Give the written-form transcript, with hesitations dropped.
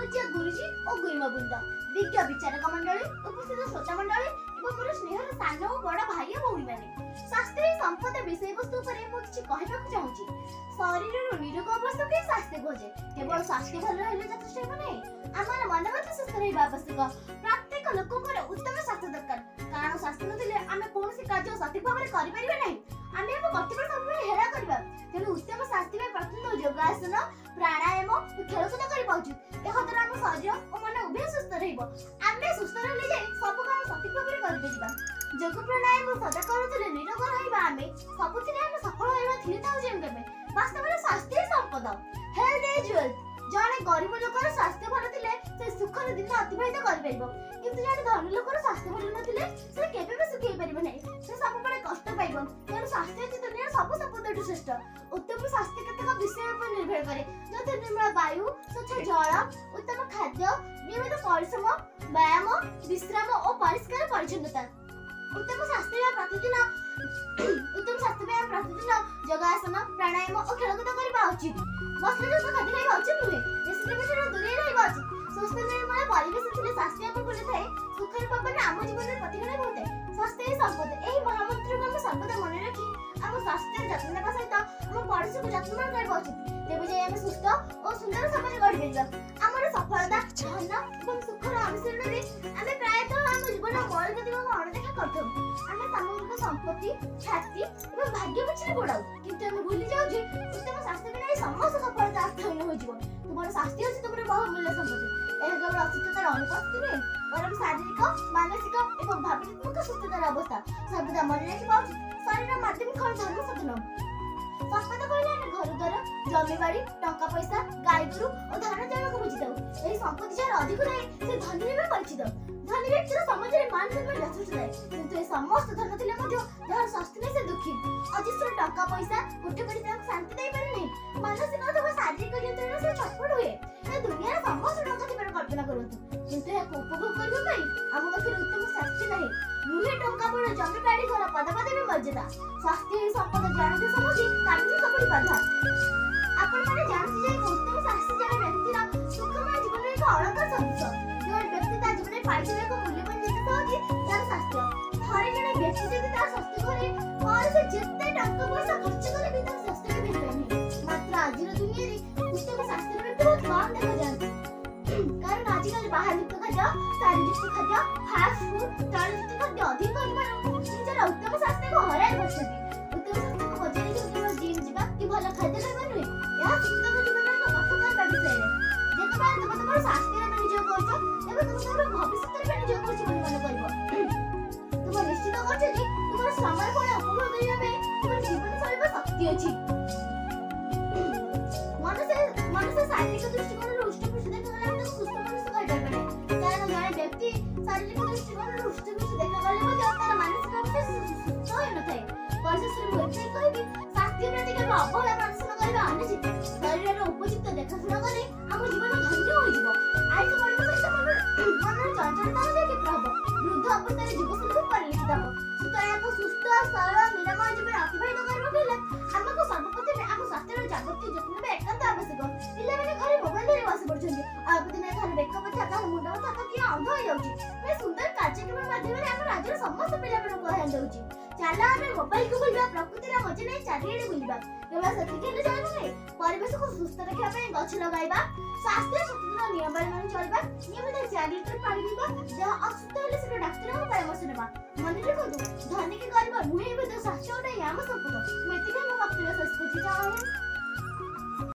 ପୂଜ୍ୟ ଗୁରୁଜୀ ଓ ଗୁରୁମା ବୃନ୍ଦ, ବିଜ୍ଞ ବିଚାରକ ମଣ୍ଡଳୀ, ଉପସ୍ଥିତ ଶ୍ରୋତା ମଣ୍ଡଳୀ ଏବଂ ମୋର ସ୍ନେହର ସାନ ଓ ବଡ଼ ଭାଇ ଓ ଭଉଣୀମାନେ, ସ୍ୱାସ୍ଥ୍ୟ ହିଁ ସମ୍ପଦ ବିଷୟବସ୍ତୁ ଉପରେ ମୁଁ କିଛି କହିବାକୁ ଚାହୁଁଛି। ଶରୀରର ନିରୋଗ ଅବସ୍ଥାକୁ ହିଁ ସ୍ୱାସ୍ଥ୍ୟ କୁହାଯାଏ। କେବଳ ସ୍ୱାସ୍ଥ୍ୟ ଭଲ ରହିଲେ ଯଥେଷ୍ଟ ହେବ ନାହିଁ, ଆମର ମନ ମଧ୍ୟ ସୁସ୍ଥ ରହିବା ଆବଶ୍ୟକ। ପ୍ରତ୍ୟେକ ଲୋକଙ୍କର ଉତ୍ତମ ସ୍ୱାସ୍ଥ୍ୟ ଦରକାର, କାରଣ ସ୍ୱାସ୍ଥ୍ୟ ନଥିଲେ ଆମେ କୌଣସି କାର୍ଯ୍ୟ ସଠିକ ଭାବରେ କରିପାରିବା ନାହିଁ। ଆମେ ଆମ କର୍ତ୍ତବ୍ୟ ସବୁବେଳେ ହେଳା କରିବା। ତେଣୁ ଉତ୍ତମ ସ୍ୱାସ୍ଥ୍ୟ ପାଇଁ ପ୍ରଥମେ ଯୋଗାସନ, ପ୍ରାଣାୟାମ ଓ ଖେଳକୁଦ କରିବା ଉଚିତ। ଏହାଦ୍ୱାରା ଆମ ଶରୀର ଓ ମନ ଉଭୟ ସୁସ୍ଥ ରହିବ। ଆମେ ସୁସ୍ଥ ରହିଲେ ଯାଇ ସବୁ କାମ ସଠିକ ଭାବରେ କରିପାରିବା। ଯୋଗ ପ୍ରାଣାୟାମ ସଦା କରୁଥିଲେ ନିରୋଗ ରହିବା, ଆମେ ସବୁଥିରେ ଆମେ ସଫଳ ରହିବା ଥିଲେ ଥାଉ ଯେଉଁ କେବେ। ବାସ୍ତବରେ ସ୍ୱାସ୍ଥ୍ୟ ହିଁ ସମ୍ପଦ। Health is wealth. ଜଣେ ଗରିବ ଲୋକର ସ୍ୱାସ୍ଥ୍ୟ ଭଲ ଥିଲେ ସେ ସୁଖର ଦିନ ଅତିବାହିତ କରିପାରିବ, କିନ୍ତୁ ଜଣେ ଧନୀ ଲୋକର ସ୍ୱାସ୍ଥ୍ୟ ଭଲ ନଥିଲେ ସେ କେବେ ବି ସୁଖୀ ହେଇପାରିବ ନାହିଁ, ସେ ସବୁବେଳେ କଷ୍ଟ ପାଇବ। ତେଣୁ ସ୍ୱାସ୍ଥ୍ୟ ହେଉଛି ଦୁନିଆର ସବୁ ସମ୍ପଦଠୁ ଶ୍ରେଷ୍ଠ। ଉତ୍ତମ ସ୍ୱାସ୍ଥ୍ୟ କେତେକ ବିଷୟ ଉପରେ ନିର୍ଭର କରେ, ଯଥା ନିର୍ମଳ ବାୟୁ, ସ୍ୱଚ୍ଛ ଜଳ, ଉତ୍ତମ ଖାଦ୍ୟ, ନିୟମିତ ପରିଶ୍ରମ, ବ୍ୟାୟାମ, ବିଶ୍ରାମ ଓ ପରିଷ୍କାର ପରିଚ୍ଛନ୍ନତା। ଉତ୍ତମ ସ୍ୱାସ୍ଥ୍ୟ ପାଇଁ ପ୍ରତିଦିନ ଯୋଗାସନ, ପ୍ରାଣାୟାମ ଓ ଖେଳକୁଦ କରିବା ଉଚିତ। ମସଲାଯୁକ୍ତ ଖାଦ୍ୟ ଖାଇବା ଉଚିତ ନୁହେଁ। ନିଶା ଦୂରେଇ ରହିବା ଉଚିତ। ସୁସ୍ଥ ନିର୍ମଳ ପରିବେଶ ଥିଲେ ସ୍ୱାସ୍ଥ୍ୟ ଆମକୁ ମିଳିଥାଏ। ସୁଖର ପବନ ଆମ ଜୀବନରେ ପ୍ରତିକ୍ଷଣ ବହୁଥାଏ। ସ୍ୱାସ୍ଥ୍ୟ ହିଁ ସମ୍ପଦ, ଏହି ମହାମନ୍ତ୍ରକୁ ଆମେ ସର୍ବଦା ମନେ ରଖି ଆମ ସ୍ୱାସ୍ଥ୍ୟର ଯତ୍ନ ନେବା ସହିତ ଆମ ପଡ଼ୋଶୀକୁ ଯତ୍ନବାନ କରିବା ଉଚିତ। ତେବେ ଯାଇ ଆମେ ସୁସ୍ଥ ଓ ସୁନ୍ଦର ସମାଜ ଗଢ଼ିପାରିବା। ଆମର ସଫଳତା, ଧନ ଏବଂ ସୁଖର ଅନୁସରଣରେ ଆମେ ପ୍ରାୟତଃ ଆମ ଜୀବନର ମୌଳିକ ଦିଗକୁ ଅଣଦେଖା କରିଥାଉ। ଆମେ ସାମଗ୍ରିକ ସମ୍ପତ୍ତି, ଖ୍ୟାତି ଏବଂ ଭାଗ୍ୟ ପଛରେ ଗୋଡ଼ାଉ, କିନ୍ତୁ ଆମେ ଭୁଲି ଯାଉ ଯେ ଉତ୍ତମ ସ୍ୱାସ୍ଥ୍ୟ ବିନା ଏହି ସମସ୍ତ ସଫଳତା ଅର୍ଥହୀନ ହୋଇଯିବ। ତୁମର ସ୍ୱାସ୍ଥ୍ୟ ହେଉଛି ତୁମର ବହୁମୂଲ୍ୟ ସମ୍ପତ୍ତି। ଏହା କେବଳ ଅସୁସ୍ଥତାର ଅନୁପସ୍ଥିତି ନୁହେଁ, ବରଂ ଶାରୀରିକ, ମାନସିକ ଏବଂ ଭାବନାତ୍ମକ ସୁସ୍ଥତାର ଅବସ୍ଥା। ସର୍ବଦା ମନେ ରଖିବା ଉଚିତ, ଶରୀର ମାଧ୍ୟମ ଖଳ ଧର୍ମ ସାଧନ। ସମ୍ପଦ କହିଲେ ଆମେ ଘର ଦ୍ୱାର, ଜମିବାଡ଼ି, ଟଙ୍କା ପଇସା, ଗାଈ ଗୋରୁ ଓ ଧାନ ଚାଉଳକୁ ବୁଝିଥାଉ। ଏହି ସମ୍ପତ୍ତି ଯାହାର ଅଧିକ ଥାଏ ସେ ଧନୀ ରୂପେ ପରିଚିତ। ଧନୀ ବ୍ୟକ୍ତିର ସମାଜରେ ମାନ ସମ୍ମାନ ଯଥେଷ୍ଟ ଥାଏ, କିନ୍ତୁ ଏ ସମସ୍ତ ଧନ ଥିଲେ ମଧ୍ୟ ଯାହାର ସ୍ୱାସ୍ଥ୍ୟ ନାହିଁ ସେ ଦୁଃଖୀ। ଅଜସ୍ର ଟଙ୍କା ପଇସା, କୋଟି କୋଟି ତାଙ୍କୁ ଶାନ୍ତି ଦେଇପାରେ ନାହିଁ। ମାନସିକ ଅଥବା ଶାରୀରିକ ଯନ୍ତ୍ରଣା ସେ ଛଟପଟ ହୁଏ। ଏ ଦୁନିଆର ସମସ୍ତ ଟଙ୍କା ଥିବାର କଳ୍ପନା କରନ୍ତୁ, କିନ୍ତୁ ଏହାକୁ ଉପଭୋଗ କରିବା ପାଇଁ ଆମ ପାଖରେ ଉତ୍ତମ ସ୍ୱାସ୍ଥ୍ୟ ନାହିଁ। ନୁହେଁ ଟଙ୍କା ବଡ଼ ଜମି ବାଡ଼ି ଘର ପଦପଦବୀ ମର୍ଯ୍ୟାଦା। ସ୍ୱାସ୍ଥ୍ୟ ହିଁ ସମ୍ପଦ ଜାଣନ୍ତି ସମସ୍ତେ, ତା ବିନା ସବୁଠି ବାଧା। ଆପଣମାନେ ଜାଣନ୍ତି ଯେ ଏକ ଉତ୍ତମ ସ୍ୱାସ୍ଥ୍ୟ ଜଣେ ବ୍ୟକ୍ତିର ସୁଖମୟ ଜୀବନର ଏକ ଅଳଙ୍କାର ସଦୃଶ। ଜଣେ ବ୍ୟକ୍ତି ତା ଜୀବନରେ ପାଇଥିବା ଏକ ମୂଲ୍ୟବାନ ଜିନିଷ ହେଉଛି ତାର ସ୍ୱାସ୍ଥ୍ୟ। ଥରେ ଜଣେ ବ୍ୟକ୍ତି ଯଦି ତାର ସ୍ୱାସ୍ଥ୍ୟ କରେ, ପରେ ସେ ଯେତେ ଟଙ୍କା ପଇସା ଖର୍ଚ୍ଚ କଲେ ବି ତାର ସ୍ୱାସ୍ଥ୍ୟକୁ ଫେରିପାଏ ନାହିଁ। ମାତ୍ର ଆଜିର ଦୁନିଆରେ ଉତ୍ତମ ସ୍ୱାସ୍ଥ୍ୟର ବ୍ୟକ୍ତି ବହୁତ କମ୍ ଦେଖାଯାଆନ୍ତି, କାରଣ ଆଜିକାଲି ବାହାରଯୁକ୍ତ ଖାଦ୍ୟ, ସାରଯୁକ୍ତ ଖାଦ୍ୟ, ଫାଷ୍ଟ ଫୁଡ, ତୈଳଯୁକ୍ତ ଖାଦ୍ୟ ଅଧିକ ଖାଉଥିବାରୁ ନିଜର ଉତ୍ତମ ସ୍ୱାସ୍ଥ୍ୟକୁ ହରାଇ ବସୁଛନ୍ତି। ଉତ୍ତମ ସ୍ୱାସ୍ଥ୍ୟକୁ ବଜାୟ ରଖିବାକୁ କେବଳ ଜିମ୍ ଯିବା କି ଭଲ ଖାଦ୍ୟ ଖାଇବା ନୁହେଁ, ଏହା ସୁସ୍ଥ ଜୀବନର ଏକ ପଥ କରିବା ବିଷୟରେ। ଯେତେବେଳେ ତୁମେ ତୁମର ସ୍ୱାସ୍ଥ୍ୟର ବିନିଯୋଗ କରୁଛ, ତେବେ ତୁମେ ତୁମର ଭବିଷ୍ୟତର ବିନିଯୋଗ କରୁଛ ବୋଲି ମନେ କରିବ। ତୁମେ ନିଶ୍ଚିତ କରୁଛ ଯେ ତୁମର ଶ୍ରମର ଫଳ ଉପଭୋଗ କରିବା ପାଇଁ ତୁମର ଜୀବନ ଶୈଳୀର ଶକ୍ତି ଅଛି। ମନୁଷ୍ୟ ଶାରୀରିକ ଦୃଷ୍ଟିକୋଣରୁ ହୃଷ୍ଟପୁଷ୍ଟ ଦେଖାଗଲେ ଆମେ ତାକୁ ସୁସ୍ଥ ମନୁଷ୍ୟ କହିପାରିବା ନାହିଁ, କାରଣ ଜଣେ ବ୍ୟକ୍ତି ଶାରୀରିକ ଦୃଷ୍ଟିକୋଣରୁ ହୃଷ୍ଟପୁଷ୍ଟ ଦେଖାଗଲେ ମଧ୍ୟ ତାର ମାନସିକ ଅବସ୍ଥା ସୁସ୍ଥ ହୋଇନଥାଏ। ପରିଶେଷରେ ମୁଁ ଏତିକି କହିବି, ସ୍ୱାସ୍ଥ୍ୟ ପ୍ରତି କେବେ ଅବହେଳା ପ୍ରଦର୍ଶନ କରିବା ଅନୁଚିତ। ଶରୀରର ଉପଯୁକ୍ତ ଦେଖାଶୁଣା କଲେ ଆମ ଜୀବନ ଧନ୍ୟ ହୋଇଯିବ। ଆୟୁଷ ବଢ଼ିବା ସହିତ ମନର ଚଞ୍ଚଳତା ମଧ୍ୟ କ୍ଷିପ୍ର ହେବ। ବୃଦ୍ଧ ଅବସ୍ଥାରେ ଯୁବସୁଲଭ ପରିଲକ୍ଷିତ ହେବ। ସୁତରାଂ ଏକ ସୁସ୍ଥ, ସରଳ, ନିରାମୟ ଜୀବନ ଅତିବାହିତ କରିବାକୁ ହେଲେ ଆମକୁ ସର୍ବପ୍ରଥମେ ଆମ ସ୍ୱାସ୍ଥ୍ୟର ଯାବତୀୟ ଯତ୍ନ ନେବା ଏକାନ୍ତ ଆବଶ୍ୟକ। ପିଲାମାନେ ଘରେ ମୋବାଇଲ ଧରି ବସି ପଡୁଛନ୍ତି। ଅଳ୍ପ ଦିନରେ କାହାର ବେକ ବଥା, କାହାର ମୁଣ୍ଡ ବଥା ତ କିଏ ଅନ୍ଧ ହେଇଯାଉଛି। ଏ ସୁନ୍ଦର କାର୍ଯ୍ୟକ୍ରମ ମାଧ୍ୟମରେ ଆମ ରାଜ୍ୟର ସମସ୍ତ ପିଲାମାନଙ୍କୁ ଆହ୍ୱାନ ଦେଉଛି, ଚାଲ ଆମେ ମୋବାଇଲକୁ ଭୁଲିବା, ପ୍ରକୃତିର ମଜା ନେଇ ଚାରିଆଡେ ବୁଲିବା। କେବଳ ସେତିକି ହେଲେ ଚଳିବ ନାହିଁ, ପରିବେଶକୁ ସୁସ୍ଥ ରଖିବା ପାଇଁ ଗଛ ଲଗାଇବା, ସ୍ୱାସ୍ଥ୍ୟ ସଚେତନ ନିୟମାବଳୀ ମାନି ଚଳିବା, ନିୟମିତ 4 ଲିଟର ପାଣି ପିଇବା, ଦେହ ଅସୁସ୍ଥ ହେଲେ ଶୀଘ୍ର ଡାକ୍ତରଙ୍କ ପରାମର୍ଶ ନେବା। ମନେ ରଖନ୍ତୁ, ଧନୀ କି ଗରିବ ନୁହେଁ ମଧ୍ୟ ସ୍ୱାସ୍ଥ୍ୟ ଗୋଟେ ଆମ ସମ୍ପଦ।